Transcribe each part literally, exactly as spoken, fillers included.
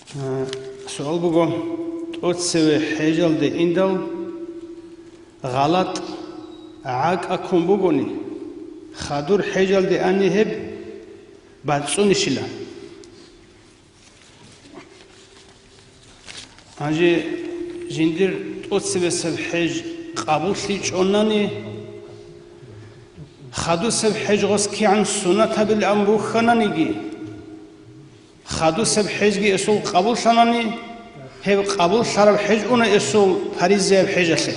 Суал буго, тӀоцеве хӀежалде индал гъалатӀ гӀакӀа ккун бугони, хадур хӀежалде ани гьеб бацӀцӀунищила? Гьанже жиндир тӀоцебесеб хӀеж къабуллъичӀонани, хадусеб хӀеж гъос кигӀан суннатабилан бухьананиги, хадусеб хӀежги эсул къабуллъанани, гьеб къабуллъараб хӀеж уна эсул паризаяб хӀежалъе.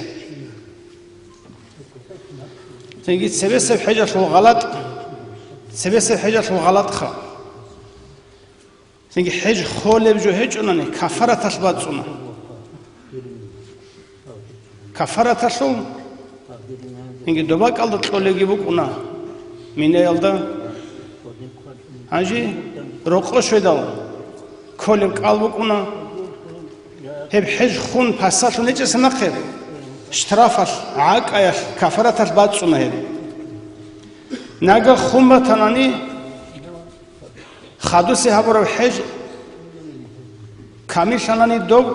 Цинги цебесеб хӀежалъул гъалатӀ, цебесеб хӀежалъул гъалатӀха. Цинги хӀеж холеб жо гьечӀонани, кафараталъ бацӀцӀуна. Кафараталъул, цинги добакӀалда кьолебги букӀуна, Минаялда. Гьанже рокъо щведал кколеб кӀал букӀуна. Гьеб хӀеж хун пасалъун гьечӀеса нахъе, штрафалъ, гӀакӀаялъ, кафараталъ бацӀцӀуна гьеб. Нагагь хун батанани, хадусе гьабураб хӀеж камиллъанани, доб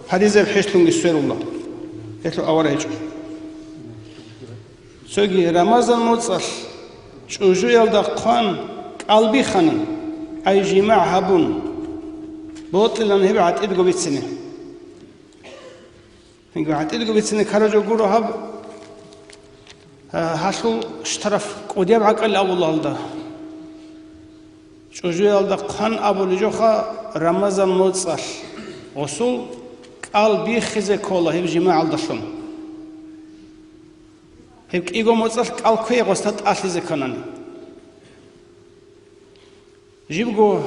паризаяб хӀежлъунги сверула. Гьелъул авара гьечӀо. Цоги Рамазан моцӀалъ чӀужуялда хъван кӀал бихани, ай жимагӀ гьабун, бокьилан гьеб гӀатӀидго бицине. Гьанже гӀатӀидго бицине ккараб жо гуро гьаб, а, гьалъул штраф кӀудияб гӀакӀал абулалда. ЧӀужуялда хъван абулеб жоха, Рамазан моцӀалъ гъосул кӀал биххизе ккола гьеб жимагӀалдалъун. Гьеб кӀиго моцӀалъ кӀал кквей гъосда тӀалъизе кканани. Жибго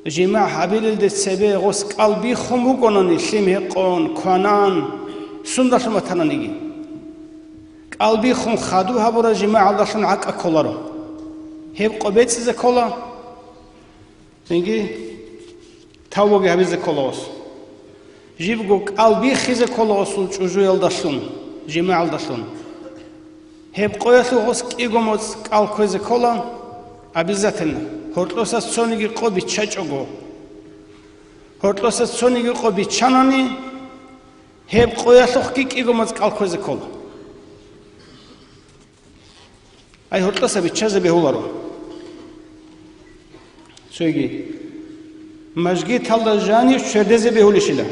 жимагӀ гьабилелде цебе гъос кӀал биххун букӀунани, лъим гьекъон, кванан, сундалъун батананиги. КӀал биххун хадуб гьабураб жимагӀалдалъун гӀакӀа кколаро. Гьеб къо бецӀизе ккола, цинги тавбаги гьабизе ккола гъос. Жибго кӀал биххизе ккола гъосул чӀужуялдалъун, жимагӀалдалъун. Гьеб къоялъул гъос кӀиго моцӀ кӀал кквезе ккола, обязательно, гьоркьоса цониги къо биччачӀого. Гьоркьоса цониги къо биччанани, гьеб къоялъухъги кӀиго моцӀ кӀал кквезе ккола. Ай, гьоркьоса биччазе бегьуларо. Цоги, мажгиталда жанив чвердезе бегьулищила?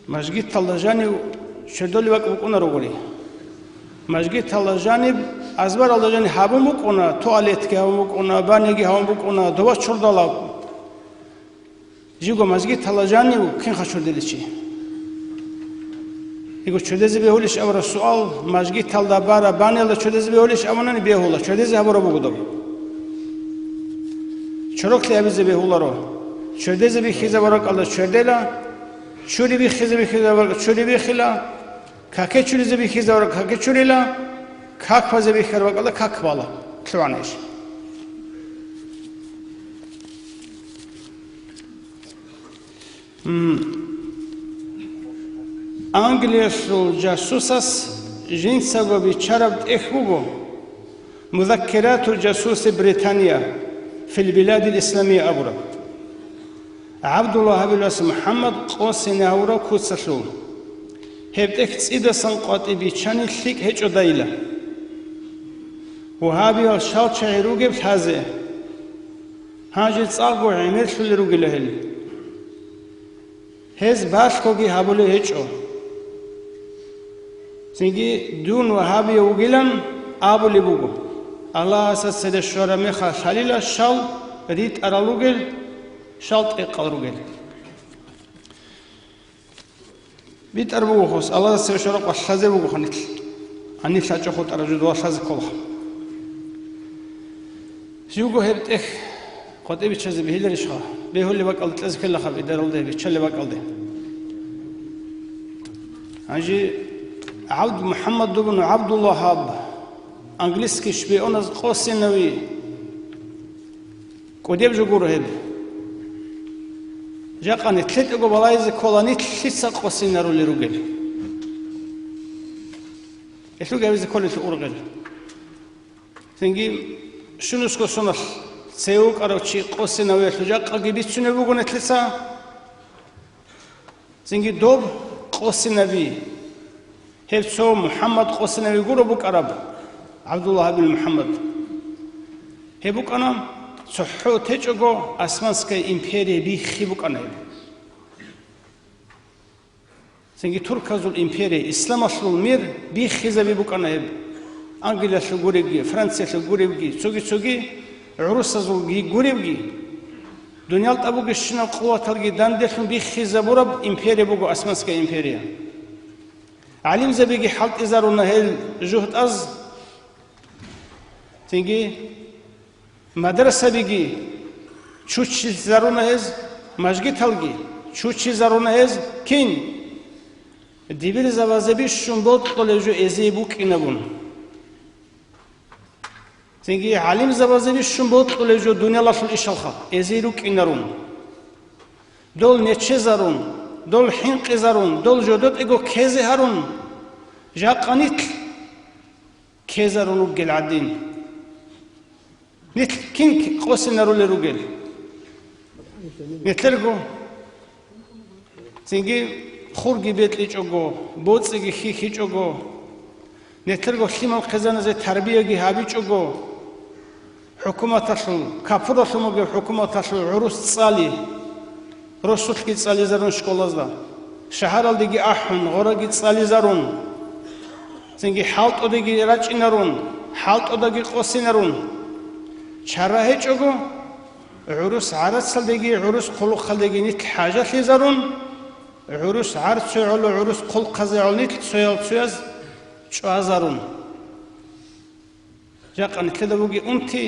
Мажгиталда жанив чвердолеб бакӀ букӀунаро гури. Мажгиталда жаниб, азбаралда жаниб гьабун букӀуна, туалетги гьабун букӀуна, баняги гьабун букӀуна, доба чурдалаб. Жибго мажгиталда жанив кинха чурдилищи? Йиго чурдезе бегьулищ абураб суал, мажгиталда бараб банялда чурдезе бегьулищ абунани бегьула, чурдезе гьабураб буго доб. Чороклъи гьабизе бегьуларо. Чурдезе бихьизабураб бакӀалда чурдела, чури бихьизе бихьизабураб бакӀалда чури бихьила, каке чуризе бихьизабураб бакӀалда каке чурила, как базе бихьараб бакӀалда как бала. ЛъугӀана иш. М. Англиялъул жасусас жинцаго биччараб тӀехь буго, «Музаккиратул жасуси Британия фил биладил исламия» абураб. ГӀабдуллагьабил вас МухӀаммад къосине гьавураб куцалъул. Гьеб тӀехь цӀидасан къватӀиб биччани лъикӀ гьечӀодайила. Вагьабиял шалчагӀи ругеб лъазе. Гьанже цӀакъго гӀемерлъулел ругила гьел. Гьез балъгоги гьабулеб гьечӀо. Цинги дун вагьабияв вугилан абулеб буго, Аллагьасда цере щвараб мехалъ лъалила щал ритӀарал ругел, щал тӀекъал ругел. БитӀар буго хос, Аллагьасда цеве щвараб къвалъ лъазе буго ханилъ. Гьанилъ гьачӀо хутӀараб жо дова лъазе ккола. Живго гьеб тӀехь къватӀиб биччазе бегьиларищха? Бегьулеб бакӀалде кьезе ккелахъаб идаралде, биччалеб бакӀалде. Гьанже ГӀабд-, МухӀаммад ибн ГӀабдуллагьаб, английский шпионаз къосинави. КӀудеб жо гуро гьеб. Жакъа нилъедаго балагьизе ккола нилъ лъица къосинарулел ругел. Гьелъулги гьабизе кколелъул ургъел. Цинги щунусго соналъ Цеве вукӀарав чи къосинавиялъул жакъаги бицунеб буго нилъеца. Цинги доб къосинави, гьеб цо МухӀаммад къосинави гуро букӀараб, ГӀабдуллагь ибн МухӀаммад. Гьеб букӀана, цохӀо течӀого Османская империя биххи букӀана гьеб. Цинги турказул империя, исламалъул мир биххизаби букӀана гьеб. Англиялъул гуребги, Франциялъул гуребги, цоги-цоги гӀурусазулги гуребги, дуниял тӀад бугебщинаб къуваталги данделъун биххизабураб империя буго Османская империя. ГӀалимзабиги хӀалтӀизаруна гьел жугьтӀаз. Цинги мадрасабиги чуччизаруна гьез, мажгиталги чуччизаруна гьез. Кин? Дибирзабазе бищун бокьулев жо эзие букӀинабун. Цинги гӀалимзабазе бищун бокьулев жо дуниялалъул ишалха эзие рукӀинарун. Дол нечезарун, дол хӀинкъизарун, дол жодотӀего ккезе гьарун, жакъа нилъ ккезарун ругел гӀадин. Нилъ кин къосинарулел ругел? Нилъерго цинги хурги бекьичӀого, боцӀиги хьихьичӀого, нилъерго лъимал хъизаназе тарбияги гьабичӀого, хӀукуматалъул, капуралъун бугеб хӀукуматалъул гӀурус цӀали, росулъги цӀализарун школазда, шагьаралдеги ахӀун, гъораги цӀализарун, цинги хӀалтӀудеги рачӀинарун, хӀалтӀудаги къосинарун. Чара гьечӀого, гӀурус гӀарацалдеги гӀурус хъулухъалдеги нилъ хӀажалъизарун, гӀурус гӀарцуе гӀоло гӀурус хъулухъазе гӀоло нилъ цоял-цояз чӀвазарун. Жакъа нилъеда бугеб унти,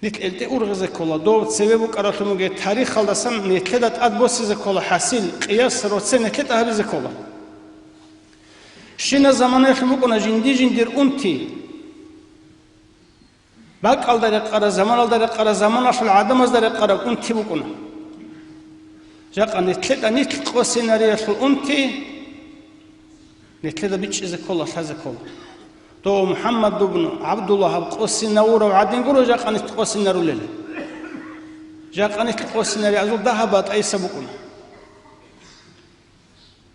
нилъ элтӀе ургъизе ккола, дов цеве букӀаралъун бугеб тарихалдасан нилъеда тӀад босизе ккола хӀасил, къияс, роце нилъеда гьабизе ккола. Щина заманаялъ букӀуна жинди-жиндир унти. БакӀалда рекъараб, заманалда рекъараб, заманалъул гӀадамазда рекъараб унти букӀуна. Жакъа нилъеда нилъ къосинариялъул унти нилъеда бичӀчӀизе ккола, лъазе ккола. Дов МухӀаммад ибн ГӀабдуллагь гьаб къосинавурав гӀадин гуро жакъа нилъ къосинарулел. Жакъа нилъ къосинариязул дагьаб батӀайса букӀуна.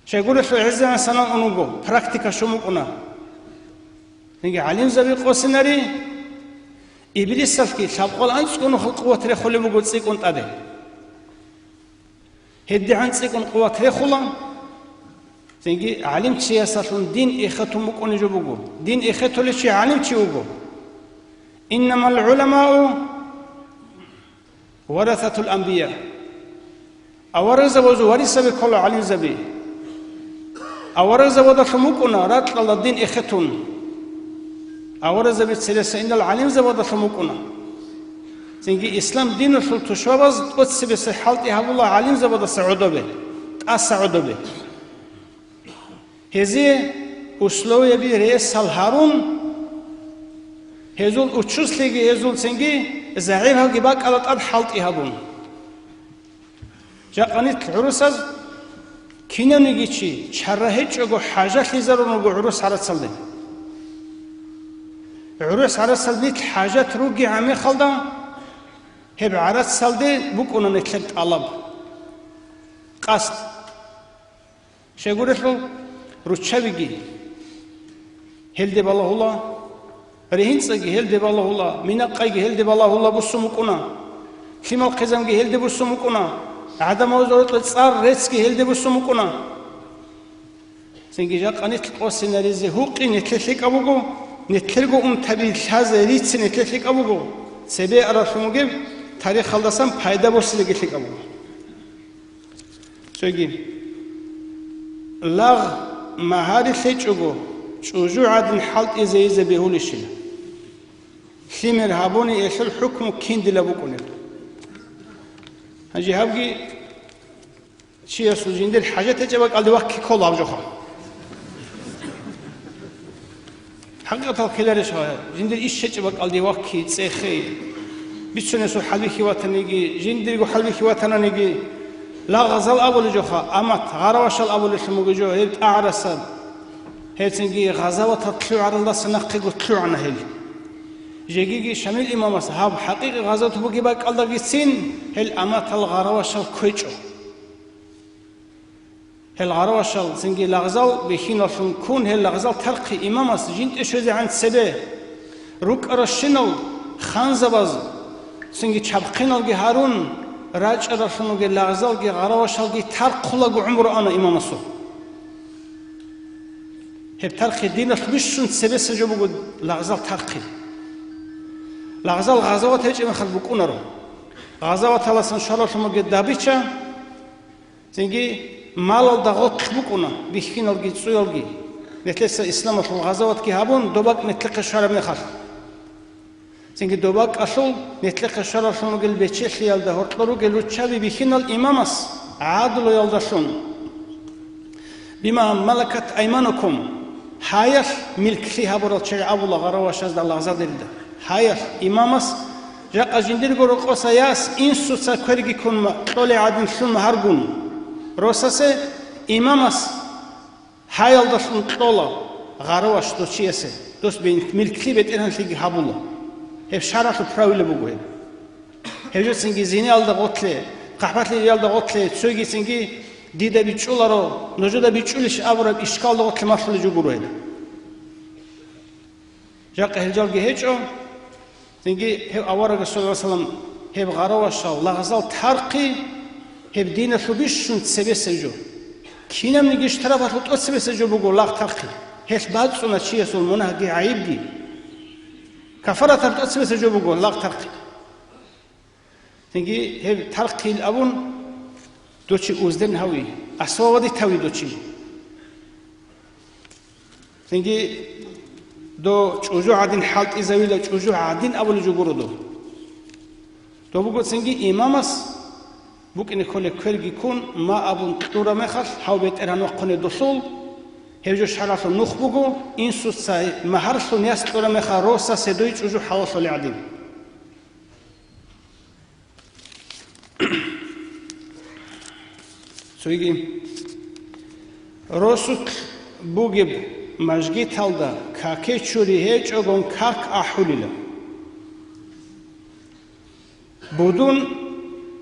Щайгурелъул гӀезегӀан санан ун вуго, практика щун букӀуна. Цинги гӀалимзаби къосинари, Иблисалъги лъабкъоялда анцӀго нухал къуват рехулеб буго цӀикӀкӀун тӀаде. ГьедигӀан цӀикӀкӀун къуват рехула, цинги гӀалимчиясалъун дин эхетун букӀунеб жо буго. Дин эхетулев чи гӀалимчи вуго. Иннамал гӀуламау варасатул анбия. Аварагзабазул варисаби ккола гӀалимзаби. Аварагзабадалъун букӀуна ракьалда дин эхетун. Аварагзаби цереса инал гӀалимзабадалъун букӀуна. Цинги ислам диналъул тушбабаз тӀоцебесеб хӀалтӀи гьабула гӀалимзабадаса гӀодобе, тӀаса гӀодобе. Гьезие условияби ресал гьарун, гьезул учузлъиги, гьезул цинги загӀипалги бакӀалда тӀад хӀалтӀи гьабун. Жакъа нилъ гӀурусаз кинавниги чи чара гьечӀого хӀажалъизарун руго гӀурус гӀарацалде. ГӀурус гӀарацалде нилъ хӀажат ругеб гӀан мехалда, гьеб гӀарацалде букӀуна нилъер тӀалаб, къасд. Щайгурелъул руччабиги гьелде балагьула, ригьинцӀаги гьелде балагьула, минакъайги гьелде балагьула буссун букӀуна, лъимал хъизанги гьелде буссун букӀуна, гӀадамазул гьоркье цӀар реццги гьелде буссун букӀуна. Цинги жакъа нилъ къосинаризе гьукъи нилъер лъикӀаб буго, нилъерго унтаби лъазе рицци нилъер лъикӀаб буго, цебе аралъун бугеб тарихалдасан пайда босизеги лъикӀаб буго. Цоги. Лагъ магьари лъечӀого, чӀужу гӀадин хӀалтӀизейизе бегьулищила. Лъимер гьабуни гьелъул хӀукму киндила букӀунеб. Гьанже гьабги чиясул жиндир хӀажат гьечӀеб бакӀалде вакки ккола гьаб жоха. ХӀакъикъаталда ккеларищ гьай, жиндир иш гьечӀеб бакӀалде вакки, цӀехе. Бицунесул хӀалбихьи ватаниги, жиндирго хӀалбихьи ватананиги, лагъазал абулеб жоха, амат, гъаравашал абулелъун буго жо, гьеб тӀагӀарасаб. Гьебцинги гъазаватал лъугӀаралдаса нахъего лъугӀана гьел. Жегиги Шамил имамас гьаб хӀакъикъи гъазават бугеб бакӀалдагицин гьел аматал гъаравашал кквечӀо. Гьел гъаравашал цинги лагъзал бихьиналлъун ккун, гьел лагъзал тархъи имамас жинтӀе щвезегӀан цебе рукӀаращинал ханзабаз цинги чабхъиналги гьарун рачӀараллъун ругел лагъзалги гъаравашалги тархъулаго гӀумру ана имамасул. Гьеб тархъи диналъ бищун цебеса жо буго лагъзал тархъи. Лагъзал гъазават гьечӀеб мехалъ букӀунаро. Гъазаваталасан щваралъун бугеб дабича, цинги малалда гъорлъ букӀуна, бихьиналги цӀуялги. Нилъеца исламалъул гъазаватги гьабун, доб бакӀ нилъехъе щвараб мехалъ. Цинги доб бакӀалъул нилъехъе щваралъун ругел бечелъиялда гьоркьор ругел руччаби бихьинал имамас гӀадлуялдалъун. Бима малакат айманукум, гьаялъ милклъи гьабурал чагӀи абула гъаравашазда лагъзадерида. Гьаялъ имамас жакъа жиндирго рокъоса яс инсуца кверги ккун ма-, кьолей гӀадинлъун магьаргун. Росасе имамас гьаялдалъун кьола гъараваш дов чиясе, дос бин-, милклъи бетӀергьанлъиги гьабула. Гьеб шаргӀалъул правила буго гьеб. Гьеб жо цинги зиниялда гъорлъе, хъахӀбалъиялда гъорлъе, цоги цинги дида бичӀчӀуларо, нужеда бичӀчӀулищ абураб ишкалда гъорлъе малъулеб жо гуро гьеб. Жакъа гьел жалги гьечӀо, цинги гьев аварагас, саллаллагьу гӀалайгьи вассалам, гьеб гъаравашал лагъзал тархъи, гьеб диналъул бищун цебесеб жо. Кинабниги штрафалъул тӀоцебесеб жо буго лагъ тархъи. Гьелъ бацӀцӀуна чиясул мунагьги гӀайибги. Кафараталъул тӀоцебесеб жо буго лагъ тархъи. Цинги гьеб тархъил абун, дов чи узден гьави, освободить гьави дов чи. Цинги дов чӀужу гӀадин хӀалтӀизавила, чӀужу гӀадин абулеб жо гуро дов. Дов буго цинги имамас букӀине кколеб кверги ккун, ма абун кьураб мехалъ, гьав бетӀергьан вахъунеб долъул, гьеб жо шаргӀалъул нух буго, инсуца магьарлъун яс кьураб мехалъ росасе дой чӀужу хӀалалъулей гӀадин. Цоги. Росулъ бугеб мажгиталда каке-чури гьечӀогун как ахӀулила. Будун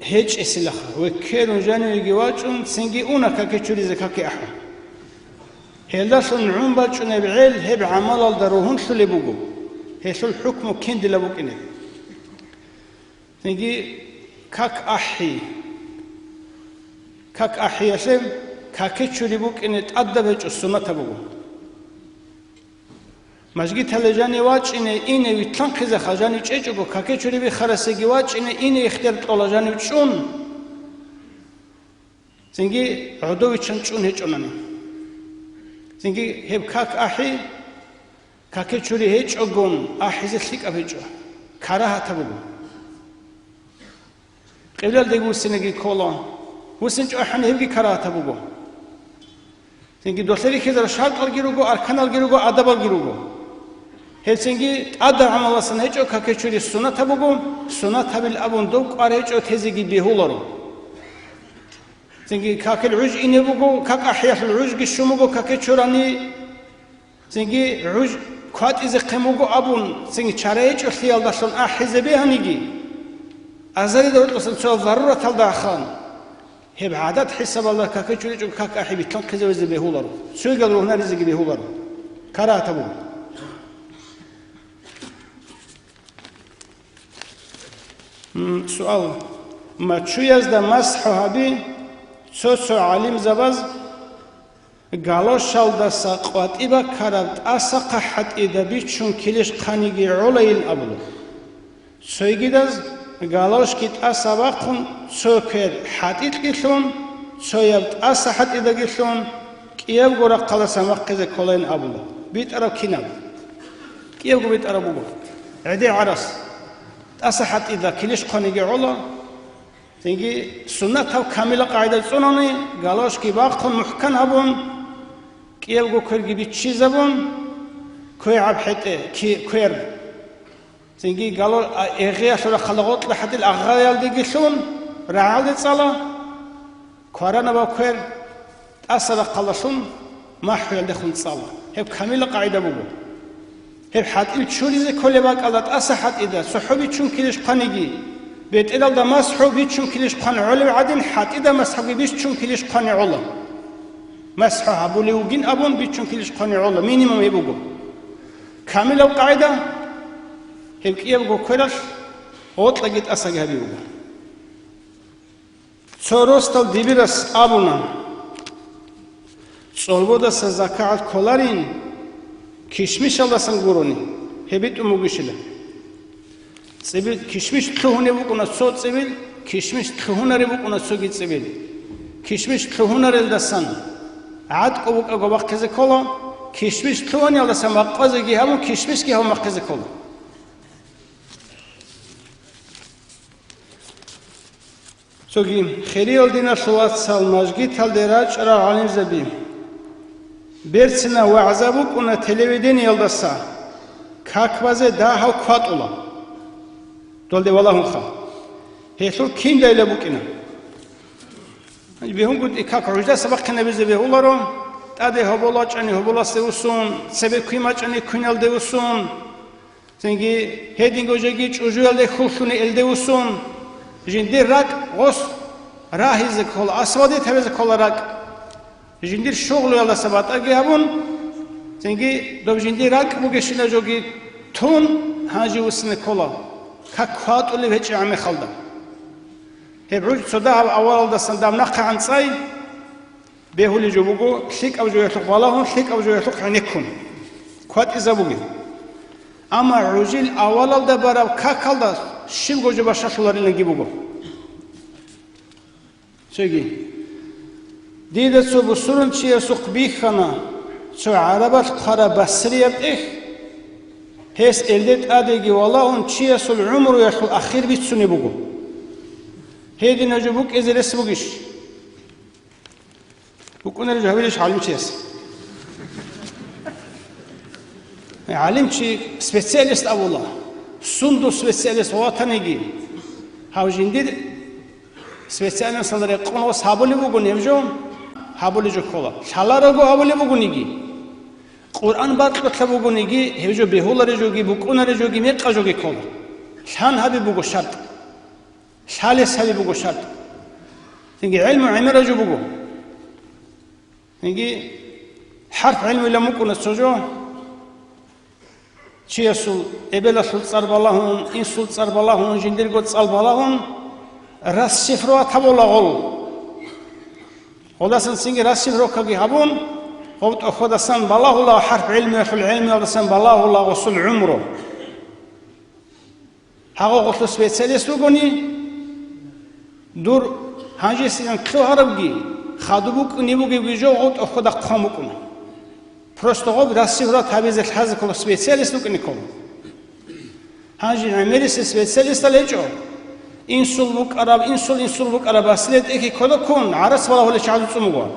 гьечӀесилаха ва кверун жанивеги вачӀун, цинги уна каке-чуризе каке ахӀун. Гьелдалъун гӀун бачӀунеб гӀел гьеб гӀамалалда ругьунлъулеб буго, гьелъул хӀукму киндила букӀинеб. Цинги как ахӀи. Как ахӀиялъе каке-чури букӀине тӀадаб гьечӀо, суннатаб буго. Мажгиталде жанив вачӀине ине витлъанхъизеха жанив чӀечӀого, каке-чури биххарасеги вачӀине ине ихтияр кьола жанив чӀун. Цинги гӀодовичан чӀун гьечӀонани. Цинги гьеб как ахӀи, каке-чури гьечӀогун ахӀизе лъикӀаб гьечӀо, карагьатаб буго. Къиблалдеги вуссинеги ккола, вуссинчӀо ахӀани гьебги карагьатаб буго. Цинги долъе рихьизарал шартӀалги руго, арканалги руго, адабалги руго. Гьеб цинги тӀадаб гӀамаласан гьечӀо, каке-чури суннатаб буго, суннатабил абун дов кӀвар гьечӀо, тезеги бегьуларо. Цинги какил гӀуж ине буго, как ахӀиялъул гӀужги щун буго каке-чурани. Цинги гӀуж кватӀизе хъен буго абун, цинги чара гьечӀолъиялдалъун ахӀизе бегьаниги, азарида гьоркьосан цо зарураталда ахъан, гьеб гӀадат хӀисабалда каке-чури гьечӀого как ахӀи битлъанхъизавизе бегьуларо, цойгал ругьунаризеги бегьуларо. Карагьатаб буго. М, суал. Мачуязда масхӀу гьаби, цо-цо гӀалимзабаз галошалдаса къватӀи баккараб тӀасахъа хӀатӀида бичун килищ хъаниги гӀолайин абула. Цойгидаз галошги тӀаса бахъун, цо квер хӀатӀикьгилъун, цояб тӀаса хӀатӀидагилъун, кӀиябго рахъалдаса махъизе кколайин абула. БитӀараб кинаб? КӀиябго битӀараб буго. ГӀедегӀарас тӀаса хӀатӀида килищ хъваниги гӀола. Цинги суннатаб камила къагӀида цӀунани, галошги бахъун мухӀкан гьабун, кӀиябго кверги биччизабун, квегӀаб хӀетӀе, ки-, квер. Цинги гало-, а, эгъиялъул рахъалда гъоркьа хӀатӀил агъаялдеги лъун, рагӀалде цӀала, кваранаб квер тӀаса рахъалдалъун махӀуялдехун цӀала. Гьеб камила къагӀида буго. Гьеб хӀатӀил чуризе кколеб бакӀалда тӀаса хӀатӀида цохӀо бичун килищ хъваниги, бетӀералда масхӀу бичун килищ хъван гӀолеб гӀадин, хӀатӀида масхӀуги бичун килищ хъвани гӀола. МасхӀу гьабулев вугин абун бичун килищ хъвани гӀола, минимум гьеб буго. Камилаб къагӀида, гьеб кӀиябго квералъ гъоркьаги тӀасаги гьабизе буго. Цо росдал дибирас абуна: «ЦӀолбодаса закагӀат кколарин, кишмишалдасан гурони, гьеб битӀун бугищила». ЦӀибил кишмиш лъугьунеб букӀуна цо цӀибил, кишмиш лъугьунареб букӀуна цоги цӀибил. Кишмиш лъугьунарелдасан гӀатӀкӀо букӀаго бахъизе ккола, кишмиш лъугьуниялдасан бакъвазеги гьабун, кишмишги гьабун бахъизе ккола. Цоги, хириял диналъул вацал, мажгиталде рачӀарал гӀалимзаби, берцинаб вагӀза букӀуна телевидениялдаса, как базе дагьав кватӀула. Долде валагьунха. Гьелъул киндайила букӀина. БегьунгутӀи как гӀуждаса бахъинабизе бегьуларо, тӀаде гьобол вачӀани гьоболасде усун, цебе квин бачӀани квиналде усун. Цинги гьединго жеги чӀужуялде хьуллъуни элде усун, жиндир ракӀ гъос рагьизе ккола, асвадит гьабизе ккола ракӀ. Жиндир шугълуялдаса батӀаги гьабун, цинги доб жиндир ракӀ бугещина жоги тун гьанже вуссине ккола, как кватӀулеб гьечӀеб гӀамехалда. Гьеб гӀуж цо дагьаб авалалдасан даб нахъегӀан цӀай. Бегьулеб жо буго, лъикӀаб жоялъухъ балагьун, лъикӀаб жоялъухъ гӀенеккун кватӀизабуге. Амма гӀужил авалалда бараб какалда щибго жо бащалъулариланги буго. Цоги. Дида цо бусурун чиясухъ бихьана, цо гӀарабалъ хъвараб басрияб тӀехь, гьес элде тӀадеги валагьун чиясул гӀумруялъул ахир бицунеб буго. Гьединаб жо букӀизе рес бугищ? БукӀунарищ гьабилищ гӀалимчияс? ГӀалимчи специалист абула. Сундул специалист ватаниги, гьав жиндир специалисталда рекъон вас гьабулеб бугони гьеб жо, гьабулеб жо ккола. Лъаларого гьабулеб бугониги, Къуръан бакьулъа бугониги, гьеб жо бегьулареб жоги, букӀунареб жоги, мекъаб жоги ккола. Лъан гьабиб буго шартӀ. Лъалес гьабиб буго шартӀ. Цинги гӀелму гӀемераб жо буго. Цинги хӀарп гӀелмуйилан букӀуна цо жо. Чиясул эбелалъул цӀар балагьун, инсул цӀар балагьун, жиндирго цӀар балагьун, расшифровать гьабула гъол. Гъолдасан цинги расшифровкаги гьабун, гъов тӀохьодасан балагьула, хӀарп гӀелмуялъул гӀелмуялдасан балагьула гъосул гӀумру. Гьагъо гъолъул специалист вугони, дур гьанжесилан лъугьарабги, хадуб букӀине бугебги жо гъов тӀохьода хъван букӀуна. Просто гъоб расшифровать гьабизе лъазе ккола, специалист вукӀине ккола. Гьанже гӀемерисел специалистал гьечӀо. Инсул букӀараб, инсул, инсул букӀараб басле тӀехье кодоккун гӀарац балагьулел чагӀазул цӀун буго.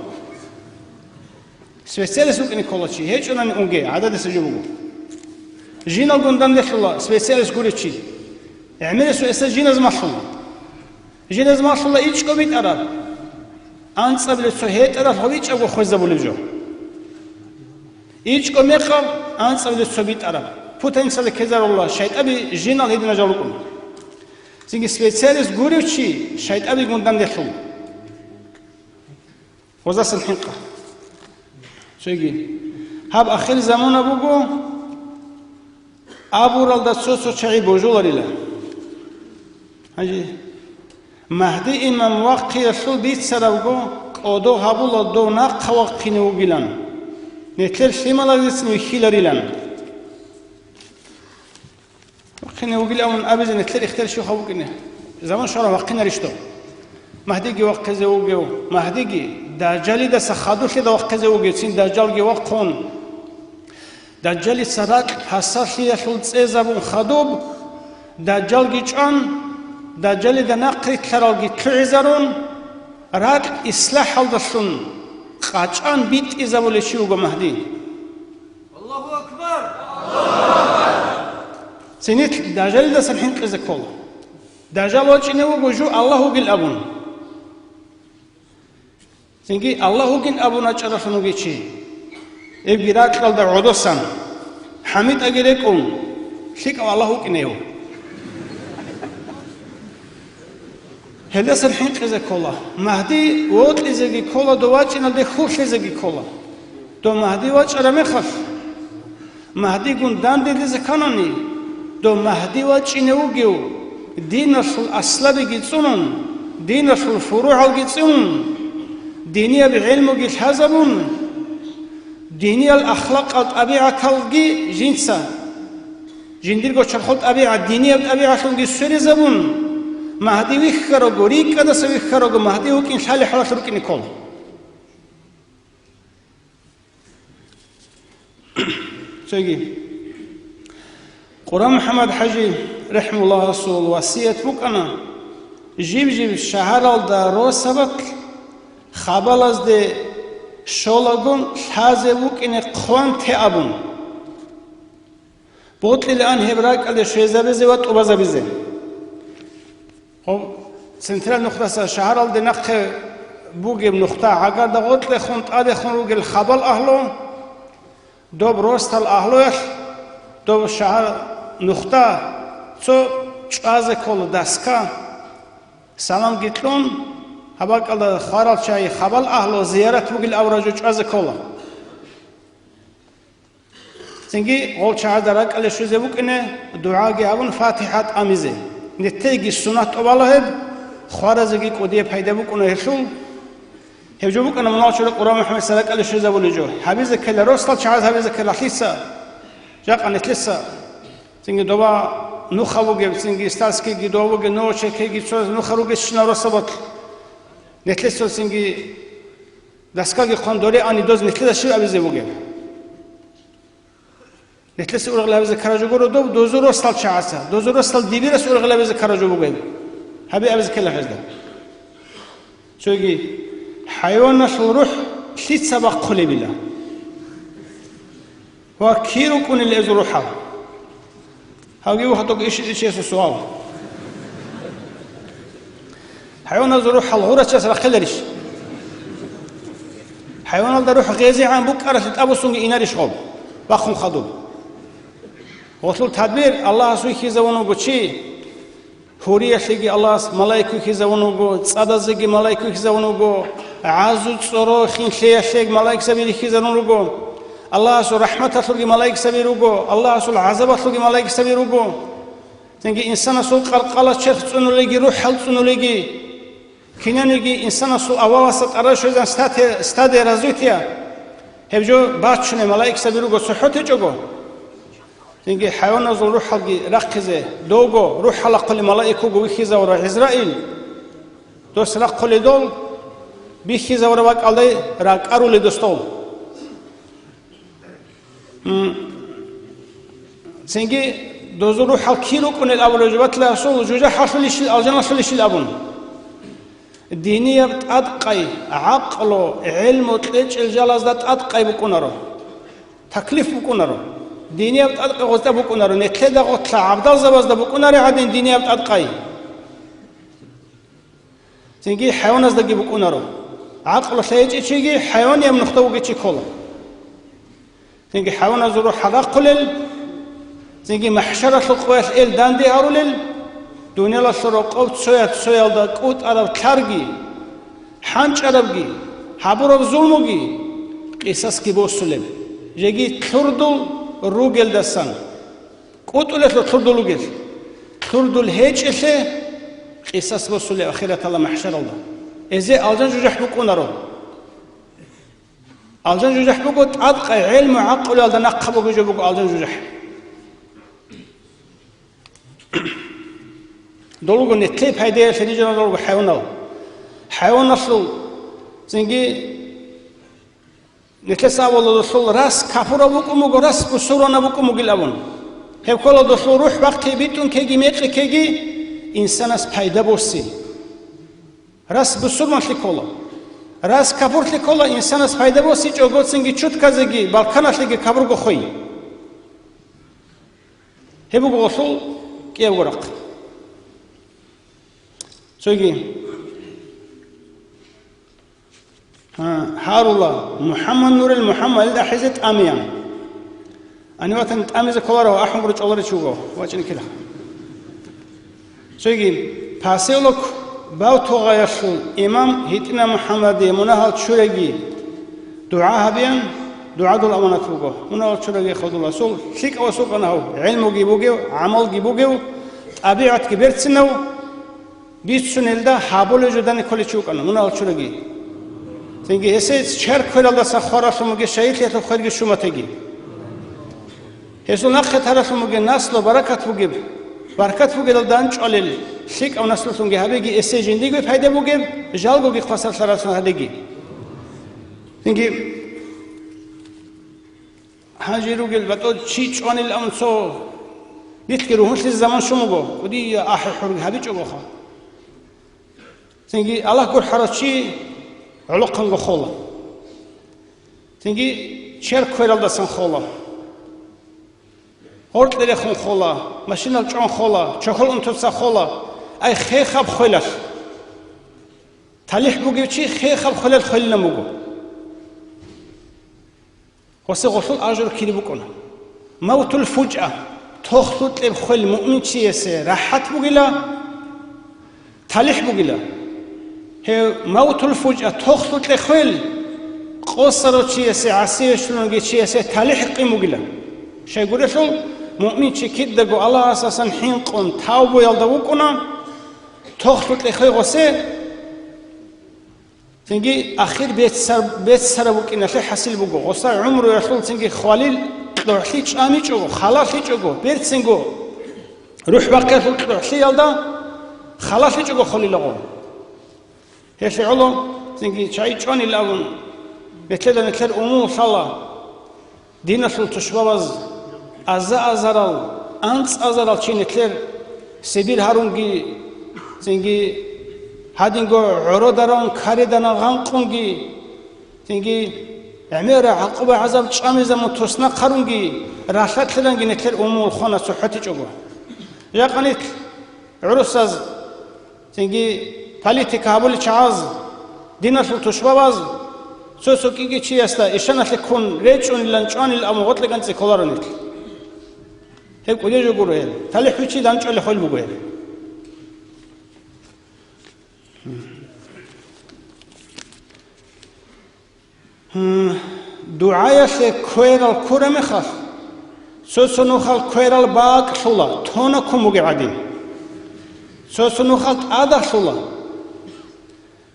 Специалист вукӀине ккола чи, гьечӀонани унге, гӀададиса жо буго. Жинал гундан релълъула специалист гурев чи. ГӀемерисул эсда жиназ малъула. Жиназ малъула ичӀго битӀараб. АнцӀабилеб цо гьетӀараб гьав ичӀабго хвезабулеб жо. ИчӀго мекъаб, анцӀабилеб цо битӀараб. Путаницаде ккезарула, шайтӀаби жинал гьединал жал рукӀун. Цинги специалист гурев чи шайтӀаби гундан релълъула. Гъозасан хӀинкъа. Цоги. Гьаб ахир замана буго, абуралда цо-цо чагӀи божуларила. Гьанже Магьди имам вахъиялъул бицарабго кӀодо гьабула дов нахъа вахъине вугилан, нилъер лъималазецин вихьиларилан. Вахъине вугилан абун абизе нилъер ихтияр щибха букӀине? Заман щвараб вахъинарищ дов? Магьдиги вахъизе вугев, Магьдиги, Дажжалидаса хадурлъида вахъизе вугевцин Дажжалги вахъун. Дажжалица ракь пасалъиялъул цӀезабун хадуб, Дажжалги чӀван, Дажжалида нахърилълъаралги лъугӀизарун, ракь ислахӀалдалъун къачӀан битӀизабулев чи вуго Магьди. Аллагьу акбар! Цинилъ Дажжалидасан хӀинкъизе ккола. Дажжал вачӀине вуго жо Аллагь вугил абун. Цинги Аллагь вугин абун вачӀаралъун вугев чи. Эбги ракьалда гӀодосан, ХӀамитӀаги рекӀун, лъикӀав Аллагь вукӀинев. Гьелдасан хӀинкъизе ккола. Магьди вокьизеги ккола, дов вачӀиналде хьул лъезеги ккола. Дов Магьди вачӀараб мехалъ, Магьдигун данделизе кканани, дов Магьди вачӀине вугев, диналъул аслабиги цӀунун, диналъул фуругӀалги цӀунун, динияб гӀелмуги лъазабун, диниял ахлакъал тӀабигӀаталги жинца, жиндирго чорхол тӀабигӀат, динияб тӀабигӀатлъунги сверизабун, Магьди вихьарого, рикӀкӀадаса вихьарого, Магьди вукӀин лъалеб хӀалалъ рукӀине ккола. Цоги Къура МухӀаммад ХӀажи рахӀимагьуллагьасул васият букӀана, жиб-жиб шагьаралда росабалъ хабалазде щолаго лъазе вукӀине хъван те абун. Бокьилаан гьеб ракӀалде щвезабизе ва тӀубазабизе. Гьоб, централ нухдаса шагьаралде нахъе бугеб нухда, гӀагарда гъоркьехун тӀадехун ругел хабал агьлу, доб росдал агьлуялъ, доб шагьар нухда цо чӀвазе ккола доска, саламги кьун, гьаб бакӀалда хварал чагӀи хабал агьлу зиярат бугел авараг жо чӀвазе ккола. Цинги гъол чагӀазда ракӀалде щвезе букӀине, дугӀаги гьабун, ФатихӀа тӀамизе. Нилъееги суннат тӀубала гьеб, хваразеги кӀудияб пайда букӀуна гьелъул. Гьеб жо букӀана мунагьал чорхол Къура МухӀаммадица ракӀалде щвезабулеб жо. Гьабизе ккела росдал чагӀаз, гьабизе ккела лъица, жакъа нилъеца. Цинги доба нуха бугеб, цинги стальскийги доба бугеб, нугъ черкейги цояз нуха ругесщинал росабалъ. Нилъеца цинги доскаги хъван доре ани, доз нилъеда щиб абизе бугеб? Нилъеца ургъел гьабизе ккараб жо гуро доб, дозул росдал чагӀаца, дозул росдал дибирас ургъел гьабизе ккараб жо буго гьеб. Гьабе абизе ккела гьезда. Цоги, хӀайваналъул рухӀ лъица бахъулебила? Ва кир рукӀунел гьезул рухӀал? Гьавги вахтуг иш-, ишесул суал. ХӀайваназул рухӀал гъурачас рахъиларищ? ХӀайваналда рухӀ гъезегӀан букӀаралъе тӀабуссунги инарищ гъоб, бахъун хадуб? Гъолъул тадбир Аллагьас вихьизавун вуго чи, гьуриялъеги Аллагьас малаик вихьизавун вуго, цӀадазеги малаик вихьизавун вуго, гӀазу, цӀоро, хинлъиялъеги малаикзаби рихьизарун руго, Аллагьасул рахӀматалъулги малаикзаби руго, Аллагьасул гӀазабалъулги малаикзаби руго. Цинги инсанасул къаркъала черх цӀунулеги, рухӀал цӀунулеги, кинаниги инсанасул аваласа тӀарашвезан стате-, стадия развития, гьеб жо бачунеб малаикзаби руго цохӀо течӀого. Цинги хӀайваназул рухӀалги рахъизе, довго рухӀал рахъулев малаик вуго вихьизавурав ГӀизраил. Дос рахъулел дол, бихьизавураб бакӀалде ракӀарулел дос дол. М. Цинги дозул рухӀал кир рукӀунел абулеб жо батила, асул жужахӀалъулищил, алжаналъулищил абун. Динияб тӀадкъай, гӀакълу, гӀелму кьечӀел жалазда тӀадкъай букӀунаро. Таклиф букӀунаро. Динияб тӀадкъай гъозда букӀунаро. Нилъеда гъорлъа гӀабдалзабазда букӀунаре гӀадин динияб тӀадкъай. Цинги хӀайваназдаги букӀунаро. ГӀакълу лъайичӀев чиги хӀайванияб нухда вугев чи ккола. Цинги хӀайваназул рухӀал рахъулел, цинги махӀшаралъул къоялъ эл данде гьарулел, дуниялалъул рокъоб цоял-цоялда кӀутӀараб лъарги, хӀанчӀарабги, гьабураб зулмуги, къисасги босулеб, жеги лъурдул ругелдасан. КӀутӀулелъул лъурдул ругел. Лъурдул гьечӀелъе къисас босулеб ахираталда, махӀшаралда. Эзе алжан жужахӀ букӀунаро. Алжан жужахӀ буго тӀадкъай, гӀелму-гӀакълуялда нахъа бугеб жо буго алжан жужахӀ. Дол руго нилъее пайдаялъе рижарал руго хӀайванал. ХӀайваналъул цинги Нилъеца абула, досул рас капурав вукӀун вуго, рас бусурванав вукӀун вугил абун. Гьеб ккола досул рухӀ бахъи битӀун ккеги, мекъи ккеги, инсанас пайда боси. Рас бусурманлъи ккола. Рас капурлъи ккола, инсанас пайда босичӀого цинги чутказеги, балканалъеги капурго хой. Гьеб буго гъолъул кӀиябго рахъ. Цоги. Гьа, гьарула, МухӀаммад нурил МухӀаммадил ахӀизе тӀамиян. Гьаниватан тӀамизе кколаро, ахӀун гуро чӀоларичи вуго, вачӀинккила. Цоги, поселок Бавтугъаялъул имам ГьитӀина МухӀаммадие мунагьал чураги дугӀа гьабеян, дугӀадул аманат буго. Мунагьал чураги хадула. Асул лъикӀав асукъана гьав, гӀелмуги бугев, гӀамалги бугев, тӀабигӀатги берцинав, бицунелда гьабулев жо данде кколев чи вукӀана, мунагьал чураги. Цинги гьесие чар квералдаса хваралъун бугеб шагьидлъиялъул хвелги щуматеги. Гьесул нахъе таралъун бугеб наслу баракат бугеб, баркат бугелалда анчӀвалел лъикӀав наслулъунги гьабеги, эсие жиндиего пайда бугеб, жалгоги хвасарлъаралъун гьадеги. Цинги гьанже ругел батӀо чи чӀванил абун цо нилъги ругьунлъизе заман щун буго, кӀудияй ахӀи-хӀурги гьабичӀогоха. Цинги Аллагь гурхӀарав чи гӀолохъанго хола. Цинги чер квералдасан хола. Гъоркье рехун хола, машинал чӀван хола, чохьол унтуца хола. Ай, хехаб хвелалъ. ТалихӀ бугев чи хехаб хвелалъ хвелилан буго. Гъосе гъолъул ажру кири букӀуна. Мавтул фужа, тохлъукьеб хвел муъминчиясе рахӀат бугила, талихӀ бугила. Гьев мавтул фужа, тохлъукье хвел, къосарав чиясе, гӀасие щулунги чиясе талихӀ къин бугила. Щайгурелъул, муъминчи кидаго Аллагьасасан хӀинкъун тавбуялда вукӀуна, тохлъукье хвей гъосе, цинги ахир беццар-, беццараб букӀиналъе хӀасил буго. Гъоса гӀумруялъул цинги хвалил кьогӀлъи чӀамичӀого, халалъичӀого, берцинго рухӀ бахъиялъул кьогӀлъиялда халалъичӀого холивула гъо. Гьелъие гӀоло цинги чагӀи чӀванилан абун, бетӀералда нилъер умумул лъала. Диналъул тушбабаз аза-азарал, анцӀазарал чи нилъер Сибир гьарунги, цинги гьадинго гӀородерон каридана гъанкъунги, цинги гӀемера гӀакъуба-гӀазаб чӀамизабун туснахъ гьарунги, ралъа-лъиланги нилъер умумул хвана цохӀотичӀого. Жакъа нилъ гӀурусаз, цинги политика гьабулел чагӀаз, диналъул тушбабаз, цо-цо кӀиги чиясда ишаналъе ккун речӀчӀунилан чӀванилан абун гъоркье кӀанцӀи кколаро нилъ. Гьеб кӀудияб жо гуро гьел. ТалихӀ бичи данчӀолеб хвел буго гьел. Гьу, дугӀаялъе кверал ккураб мехалъ, цо-цо нухал кверал бакӀлъула, тонаб ккун бугеб гӀадин. Цо-цо нухал тӀадалъула,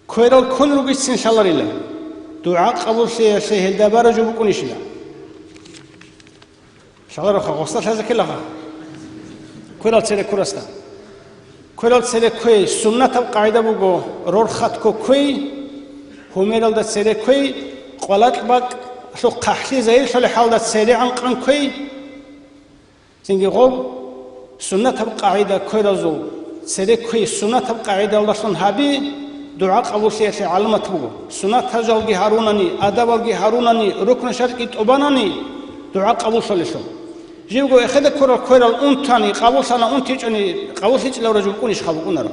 кверал ккун ругицин лъаларила, дугӀа къабуллъиялъе гьелда бараб жо букӀунищила. Лъалароха, гъосда лъазе ккелаха. Кверал цере ккурасда. Кверал цере кквей суннатаб къагӀида буго, рорхатго кквей, гьумералда цере кквей, къвалакь бакӀалъухъ хъахӀлъи загьирлъулеб хӀалда церегӀан къан кквей. Цинги гъоб суннатаб къагӀида кверазул цере кквей суннатаб къагӀидалдалъун гьаби дугӀа къабуллъиялъе гӀаламат буго. Суннатал жалги гьарунани, адабалги гьарунани, рукну-шартӀги тӀубанани дугӀа къабуллъулелъул. Живго эхеде ккурал кверал унтани, къабуллъана унтичӀони, къабуллъичӀилавра жо букӀунищха букӀунаро.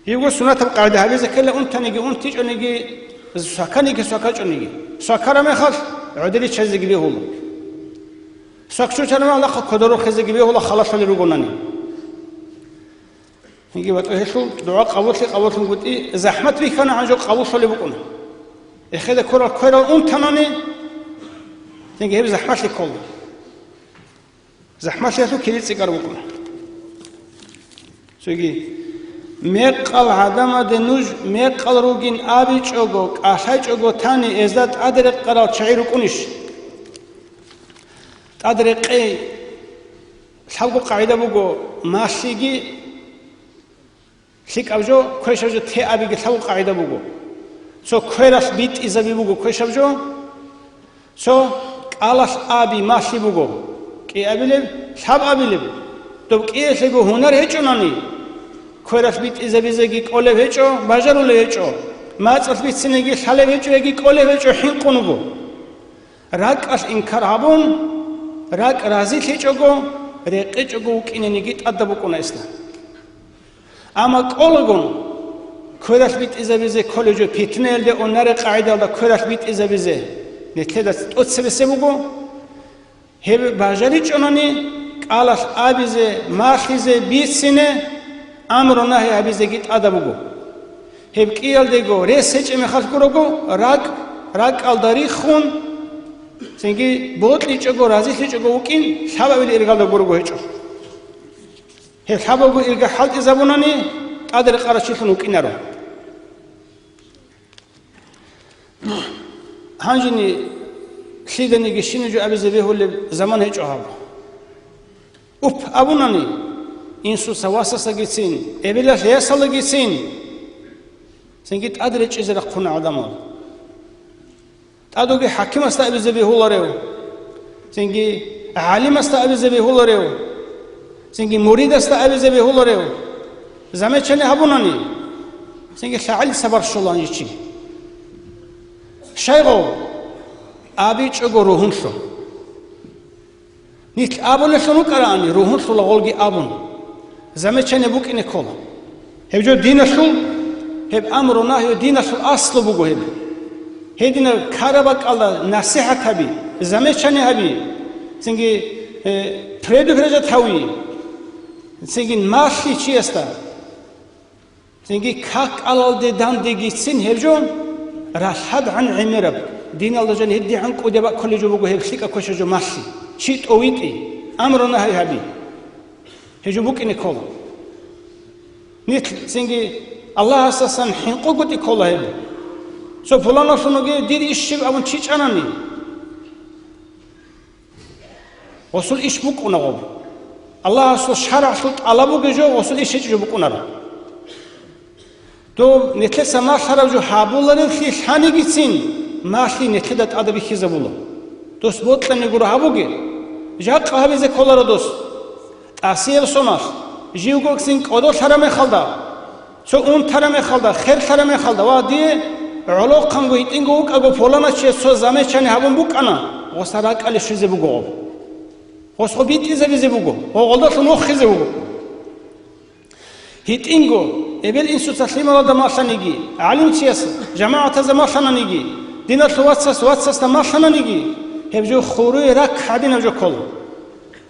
Живго суннатаб къагӀида гьабизе ккела унтаниги, унтичӀониги сваканиги, свакачӀониги. Свакараб мехалъ гӀодор риччазеги бегьула. Свак чучараб мехалъ кодор рохизеги бегьула, халалъулел ругонани. Цинги батӀа гьелъул дугӀа къабуллъи къабуллъунгутӀи захӀмат бихьана гьанжо къабуллъулеб букӀуна. Эхеде ккурал кверал унтанани, цинги гьеб захӀмалъи ккола. ЗахӀмалъиялъул кири цӀикӀкӀар букӀуна. Цоги, мекъал гӀадамазде нуж мекъал ругин абичӀого, кӀалъайчӀого тани, гьезда тӀаде рекъарал чагӀи рукӀунищ? ТӀаде рекъей лъабго къагӀида буго, малъиги лъикӀаб жо, квешаб жо те абиги лъабго къагӀида буго. Цо квералъ битӀизаби буго квешаб жо, цо кӀалалъ аби малъи буго, кӀиабилеб, лъабабилеб. Доб кӀиялъего гьунар гьечӀонани, квералъ битӀизабизеги кӀолеб гьечӀо, бажарулеб гьечӀо, мацӀалъ бицинеги лъалеб гьечӀо яги кӀолеб гьечӀо, хӀинкъун вуго. РакӀалъ инкар гьабун, ракӀ разилъичӀого, рекъечӀого вукӀиниги тӀадаб букӀуна ислам. Амма кӀолагун, квералъ битӀизабизе кколеб жо питнаялде унаре къагӀидалда квералъ битӀизабизе нилъеда тӀоцебесеб буго. Гьеб бажаричӀонани, кӀалалъ абизе, малъизе, бицине, амру-нагьи гьабизеги тӀада буго. Гьеб кӀиялдего рес гьечӀеб мехалъ гурого, ракӀ, ракӀалда риххун, цинги бокьичӀого, разилъичӀого вукӀин, лъабабил иргалда гурого гьечӀо. Гьеб лъабабго ирга хӀалтӀизабунани, тӀаде рекъарав чилъун вукӀинаро. Гьанжени лъиданиги щинаб жо абизе бегьулеб заман гьечӀо гьаб. Уп абунани, инсуца васасагицин, эбелалъ ясалагицин, цинги тӀад речӀчӀизе рахъуна гӀадамал. ТӀадуги хӀакимасда абизе бегьуларев, цинги гӀалимасда абизе бегьуларев, цинги муридасда абизе бегьуларев, замечание гьабунани, цинги лъагӀел сабар щола гьанжи чи. Щайгъав? АбичӀого ругьунлъун. Нилъ абулелъун рукӀараани, ругьунлъула гъолги абун, замечание букӀине ккола. Гьеб жо диналъул, гьеб амру-нагью диналъул аслу буго гьеб. Гьединаб ккараб бакӀалда насихӀат гьаби, замечание гьаби, цинги, э, предупреждать гьави, цинги малъи чиясда. Цинги как кӀалалде дандегицин гьеб жо ралъадгӀан гӀемераб, диналда жан гьедигӀан кӀудияб бакӀ кколеб жо буго гьеб лъикӀаб квешаб жо малъи, чи тӀовитӀи, амру-нагьи гьаби. Гьеб жо букӀине ккола. Нилъ цинги Аллагьасдасан хӀинкъугутӀи ккола гьеб. Цо пуланалъунги дир иш щиб абун чи чӀанани. Гъосул иш букӀуна гъоб. Аллагьасул шарагӀлъул тӀалаб бугеб жо гъосул иш гьечӀеб жо букӀунаро. Доб нилъеца малъараб жо гьабуларевлъи лъанигицин, малъи нилъеда тӀаде бихьизабула. Дос бокьани гуро гьабуге, жакъа гьабизе кколаро дос. ТӀасияб соналъ, живго цин кӀодолъараб мехалда, цо унтараб мехалда, херлъараб мехалда ва дие гӀолохъанго гьитӀинго вукӀаго пуланав чияс цо замечание гьабун букӀана, гъоса ракӀалде щвезе буго гъоб. Гъос гъоб битӀизабизе буго, гъолдалъун вохизе вуго. ГьитӀинго, эбел-инсуца лъималазда малъаниги, гӀалимчияс жамагӀатазда малъананиги, диналъул вацас вацасда малъананиги, гьеб жо хуруе ракӀ гьадинаб жо ккола.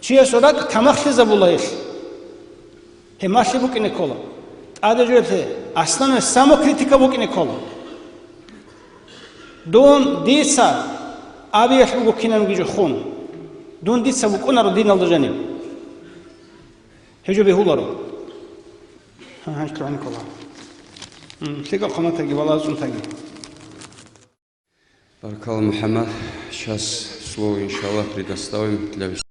Чиясул ракӀ тамахлъизабула гьелъ. Гьеб малъи букӀине ккола. ТӀаде жо гьелъе, аслан, самокритика букӀине ккола. Дун дица абиялъ буго кинабги жо хун. Дун дица букӀунаро диналда жаниб. Гьеб жо бегьуларо. Гьанже ккола. М, лъикӀаб хъаматаги, валазцӀунтаги. Баркалла, МухӀаммад. Сейчас слово, иншаллах, предоставим для